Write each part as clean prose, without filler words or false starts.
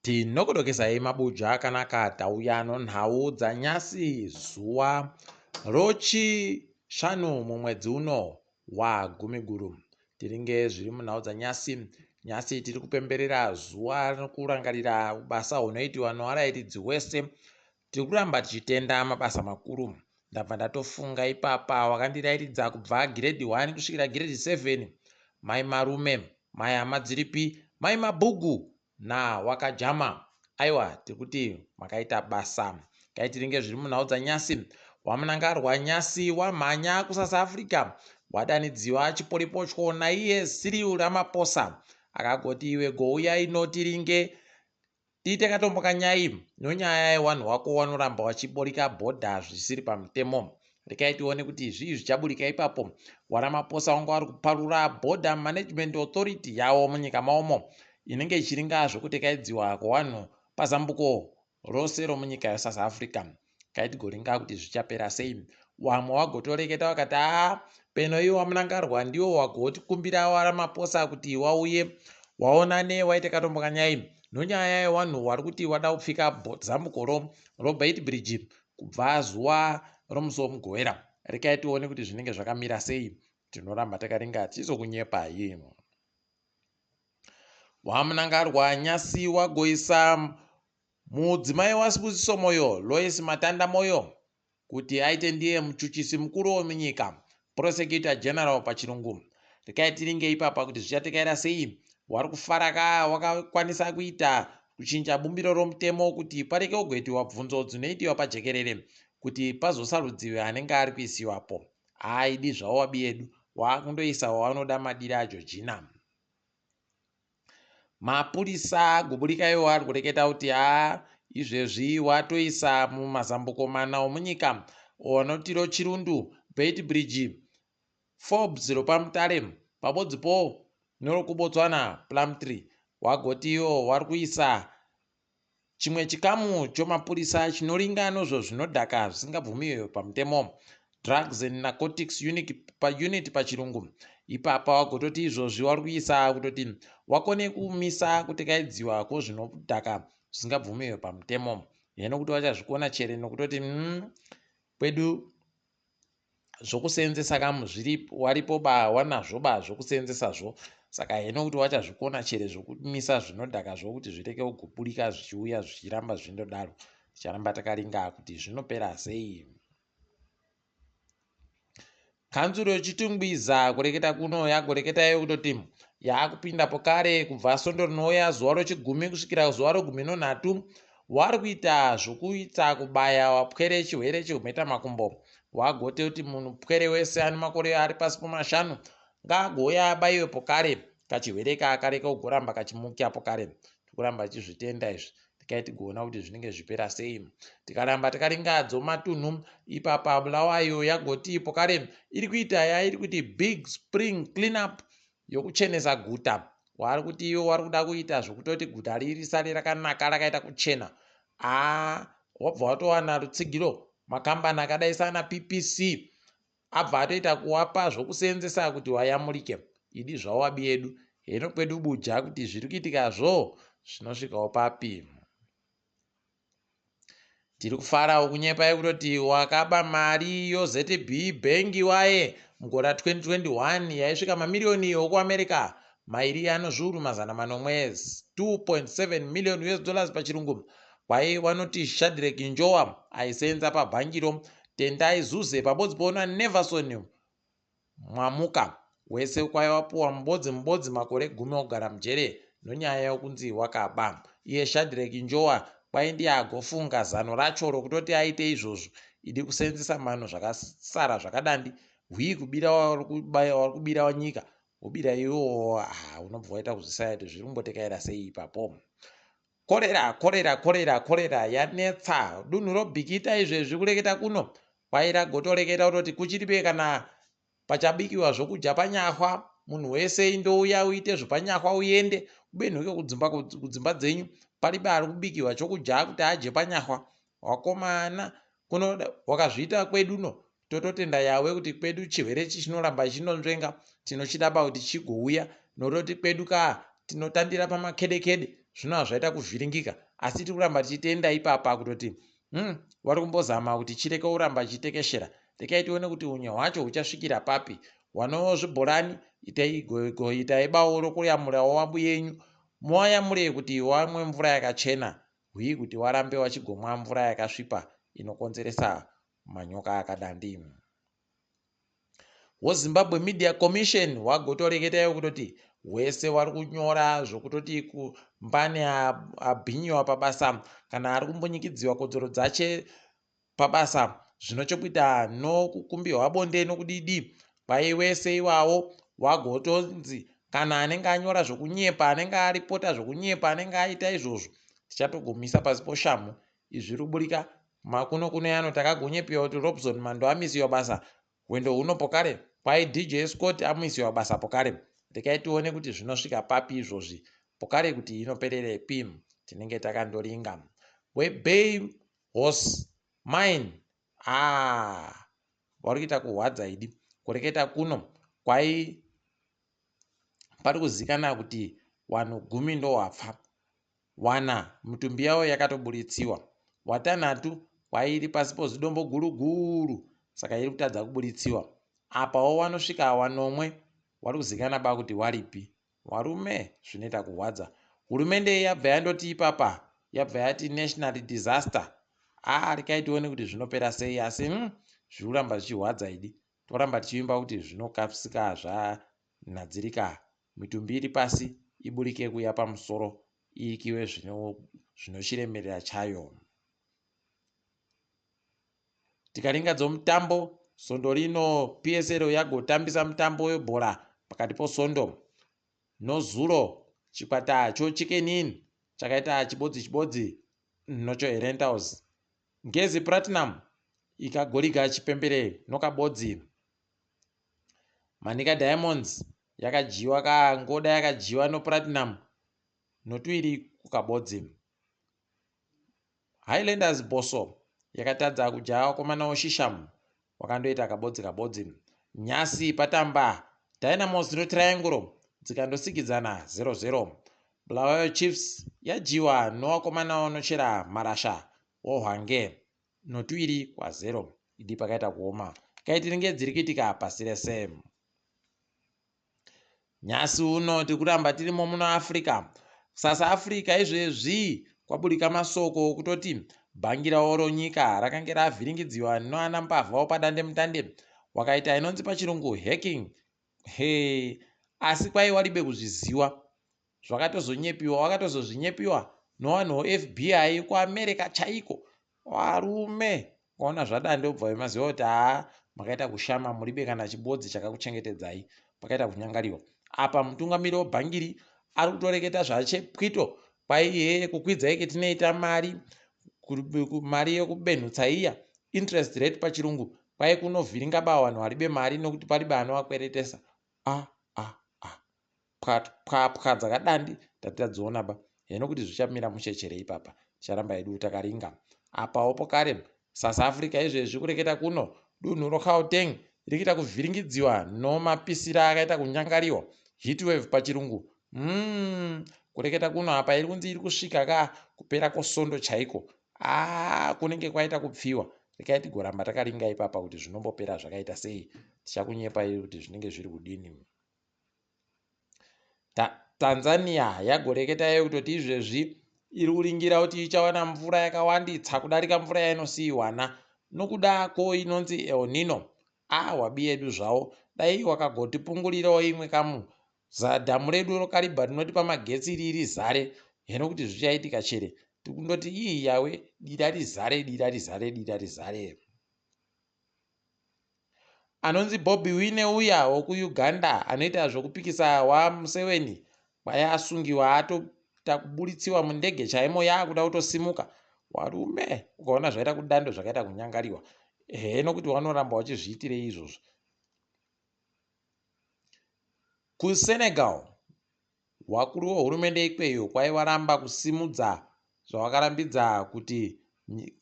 Tinokudokesai mabuja akanaka tauya nonhau dzanyasi zuva rochishanu mumwedzi uno waGumiguru. Tiringe zviri munhau dzanyasi. Nyasi tiri kupemberera zuva rokurangarira basa hunoitiwa nowarairidzi wese. Tiri kuramba tichitenda mabasa makuru. Ndabva ndatofunga ipapa wakandirairidza kubva giredhi 1 kusvikira giredhi 7 mai Marume, mai Hamadziripi, mai Mabhugu na wakajama aiwa tikuti makaita basa kaitiringe zviri munhau dzanyasi wamunangarwa nyasi wamhanya kusouth africa wadanidziwa chiporipotyo naiye Cyril Ramaphosa akagoti iwe gouya ino tiringe tiite katombo kanyai nonyaya yewanhu wako wanoramba wachiborika bhodha zvisiri pamutemo rekai tione kuti zvii zvichaburika ipapo waRamaphosa wanga wari kuparura Border Management Authority yavo munyika maomo inenge ichiringa zvokutekaidziwa kwevanhu pazambuko rose romunyika yeSouth Africa. Kaitigoringa kuti zvichapera sei. Wamwe wagotoreketa wakati aa peno iwo waMnangagwa ndiwo wagotikumbira waRamaphosa kuti wauye waonane waite katombo kanyai nonyaya yewanhu wari kuti wada kupfika zambuko roBeitbridge kubva zuva romusi womugovera. Rekai tione kuti zvinenge zvakamira sei. Tinoramba takaringa tichizokunyepai. WaMnangagwa nyasi wagoisa mudzimai waSibusiso Moyo, Lois Matanda Moyo, kuti aite ndiye muchuchisi mukuru wemunyika, Prosecutor General pachirungu. Rekai tiringe ipapa kuti zvichatekaira sei. Wari kufara ka wakakwanisa kuita kuchinja bumbiro romutemo kuti pareke kugoitiwa bvunzo dzinoitiwa pajekerere kuti pazosarudziwe anenge ari kuisiwapo. Haaidi zvawo wabi yedu waakundoisa wavanoda madiri aJorgina. Mapurisa agoburika iwo ari kureketa kuti haa izvezvi watoisa mumazambuko mana omunyika anoti roChirundu, Beitbridge, Forbes ropaMutare pabodzipo nerokuBotswana Plumtree. Wagoti iwo wari kuisa chimwe chikamu chomapurisa chinoringa nozvo zvinodhaka zvisingabvumiwe pamutemo, Drugs and Narcotics Unit pachirungu. Ipapa wagototi izvozvi wari kuisa kutoti wakone kumisa kutekaidziwa kwozvinodhaka zvisingabvumiwe pamutemo. Hino kuti wachazvikona chere nokutoti kwedu zvokuseenzesa kamu zviri waripo ba wanazvo ba zvokuseenzesazvo. Saka hino kuti wachazvikona chere zvokumisa zvinodhakazvo kuti zvireke kugupurika zvichiuya zvichiramba zvindodaro. Ticharamba takaringa kuti zvinopera sei. Kanzuro yeChitungwiza kureketa kuno yagoreketayo kutoti yaakupinda pokare kubva svondo rinouya zuva rochigumi kusvikira zuva rogumi nonhatu wari kuita zvokuita kubaya wapwere chirwere chehumeta makumbo. Wagote kuti munhu pwere wese ane makore ari pasi pomashanu ngaagouya abaiwe pokare kachirwere kaakareka kugoramba kachimukya pokare. Tikuramba tichizvitenda izvi tikai tigoona kuti zvinenge zvipera sei. Tikaramba takaringa dzomatunhu ipapa Bulawayo yagoti pokare iri kuita yairi kuti big spring clean up yokuchenesa guta. Wari kuti iwo wari kuda kuita zvokutoti guta riri risare rakanaka rakaita kuchena. Aa wabva watowana rutsigiro makambani akadai sana PPC abva atoita kuwapa zvokuseenzesa kuti wayamurike. Idi zvawo wabi yedu heno kwedu buja kuti zviri kuitikazvo zvinosvikawo papi. Tiri kufarawo kunyepa kutoti wakaba mari yoZB bhengi waye mugore ra2021 yaisvika mamiriyoni okuAmerica mairi ano zviuru mazana manomwe 2.7 million US dollars pachirungu. Kwai vanoti Shadrack Njowa aiseenza pabhangiro, Tendai Zuze pabodzi poona Neverson Mwamuka wese kwai wapuwa mubodzi mubodzi makore 10 okugara mujere nonyaya yokunzi wakaba. Iye Shadrack Njowa kwai ndiye agofunga zano racho rokutoti aite izvozvo idi kuseenzesa mano zvakasara zvakadandi hwii kubira wari kubira nyika wobira iwo unobva waita kuzvisaya kuti zviri kumbotekaira sei ipapo. Korera korera korera korera yanetsa dunhu robhikita izvezvi kureketa kuno kwai ragotoreketa kutoti kuchiripe kana pachabikiwa zvokudya panyahwa munhu wese indouya uite zvepanyahwa uende ubenhuke kudzimba dzenyu paribe ari kubikiwa chokudya kuti adye panyahwa. Wakomana kuno wakazviita kweduno tototenda yawe kuti kwedu chirwere ichi chinoramba chinonzvenga tinochida ba kuti chigouya nototi kwedu kaa tinotandira pamakedekede. Zvinova zvaita kuvhiringika asi tiri kuramba tichitenda ipapa kutoti vari kumbozama kuti chireke kuramba chichitekeshera. Rekai tione kuti unye hwacho huchasvikira papi. Wanozvibhorani itai goigoi itai bawo rokuyamurawo wabuyenyu muwayamure kuti wamwe mvura yakachena huyi kuti warambe wachigomwa mvura yakasvipa inokonzeresa manyoka akadandi. WoZimbabwe Media Commission wagotoreketa iwo kutoti wese wari kunyora zvokutoti kumbani abhinyiwa pabasa kana ari kumbunyikidziwa kodzero dzache pabasa zvino chokuita nokukumbirwa bonde nokudidi kwai wese iwawo wagotonzi kana anenge anyora zvokunyepa anenge aripota zvokunyepa anenge aita izvozvo tichatogumisa pasi poshamhu izvi zviri kuburika makuno kuno yano takagonyepiwa kuti Robson Mando amisiwa basa hwendo huno pokare kwai DJ Scott amisiwa basa pokare rekai tione kuti zvinosvika papi izvozvi pokare kuti inopererepi tinenge takandoringa webay horse mine ah vari kuita kuhwadza idi kureketa kuno kwai pari kuzikana kuti wanhu gumi ndowapfa Wana mitumbi yavo yakatoburitsiwa. Watanhatu kwairi pasi pozidombo guru guru saka iri kutadza kuburitsiwa. Apawo wanosvika wanomwe wari kuzikana ba kuti waripi. Warume zvinoita kuhwadza. Hurumende yabva yandoti ipapa yabva yati national disaster. Aa rekai tione kuti zvinopera sei asi zviri kuramba zvichihwadza idi. Toramba tichivimba kuti zvinokasika zvanhadzirika mitumbi iri pasi iburike kuuya pamusoro iikiwe zvino chiremerera chayo. Tikaringa dzomutambo svondo rino PSL yagotambisa mutambo webhora pakati posondo. Nozuro chikwata choChicken Inn chakaita chibodzi chibodzi nochoHerentals. Ngezi Platinum ikagoriga chipembere nokabodzi. Manica Diamonds yakadyiwa kangoda yakadyiwa noPlatinum notuiri kukabodzi. Highlanders Bosso yakatadza kudya vakomana woShisham wakandoita kabodzi kabodzi. Nyasi patamba Dynamos noTriangle dzikandosikidzana 0-0. Bulawayo Chiefs yadyiwa nowakomana wanochera marasha woHwange notuiri kwa0. Idi pakaita kuoma kaitiringe dziri kuitika pasi rese. Nhasi uno tiri kuramba tirimo muno Africa. South Africa izvezvi kwaburika masoko okutoti bhangi ravo ronyika rakange ravhiringidziwa noana mbavha wopadandemutande wakaita inonzi pachirungu hacking. He, asi kwaiwa ribe kuzviziwa zvakatozonyepiwa wakatozozvinyepiwa nowanhu weFBI kuAmerica chaiko varume ukaona zvadande ubva wemaziva kuti haa makaita kushama muribe kana chibodzi chakakuchengetedzai pakaita kunyangariwa apa mutungamiri webhangiri ari kutoreketa zvachepwito kwaiye kukwidza ike tinoita mari mari yekubenhutsa iya interest rate pachirungu kwai kunovhiringa ba vanhu varibe mari nokuti paribe anovakweretesa a a a pwapwa dzakadandi tati tadziona ba heno kuti zvichamira mushe chere ipapa ticharamba hedu takaringa apawo pokare South Africa izvezvi kureketa kuno dunhu roGauteng riri kuita kuvhiringidziwa nomapisira akaita kunyangariwa heat wave pachirungu kureketa kuno apa iri kunzi iri kusvika ka kupera kwosondo chaiko aa kunenge kwaita kupfiwa rekai tigoramba takaringa ipapa kuti zvinombopera zvakaita sei tichakunyepai kuti zvinenge zviri kudini Tanzania yagoreketa yayo kutoti izvezvi iri kuringira kuti ichawana mvura yakawanditsa kudarika mvura yainosiiwana nokuda ko inonzi El Nino. Ah wabi yedu zvawo dai wakagotipungurirawo imwe kamu zadhamu redu roKariba rinotipa magetsi iri rizare heno kuti zvichaitika chere tikundoti ii yawe dira rizare dira rizare dira rizare. Anonzi Bobi Wine uya wokuUganda anoita zvokupikisa waMuseveni kwai asungiwa atoita kuburitsiwa mundege chaimo yaakuda kutosimuka. Warume ukaona zvaita kudando zvakaita kunyangariwa. Heno kuti wanoramba wachizviitirei izvozvo. KuSenegal Vakuru vehurumende ikweyo kwaivaramba kusimudza zvavakarambidza kuti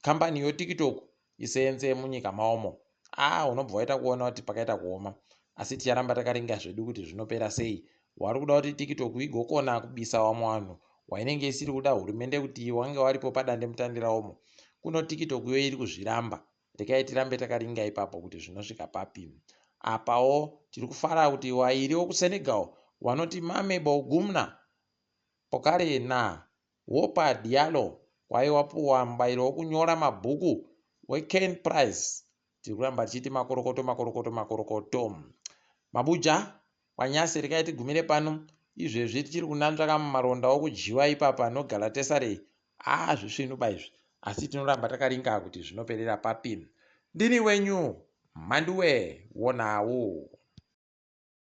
kambani yoTikTok iseenze munyika maomo. Ah, unobva waita kuona kuti pakaita kuoma. Asi ticharamba takaringa zvedu kuti zvinopera sei. Wari kuda kuti TikTok igokona kubisa vamwe vanhu wainenge isiri kuda hurumende kuti wange waripo padandemutande rawomo. Kuno TikTok yo iri kuzviramba. Rekai tirambe takaringa ipapo kuti zvinosvika papi. Apawo tiri kufara kuti wairi wokuSenegal wanoti Mame Bougumna Pokare na Wopa Diallo kwai wapuwa mubairo wokunyora mabhuku weCairn Prize. Tiri kuramba tichiti makorokoto makorokoto makorokoto. Mabuja kwanyasi rekai tigumire pano. Izvezvi tichiri kunanzvaka mumaronda okudyiwa ipapa noGalatasaray. Haa zvisvinu ba izvi asi tinoramba takaringa kuti zvinoperera papi. Ndini wenyu Mhanduwe wonawo.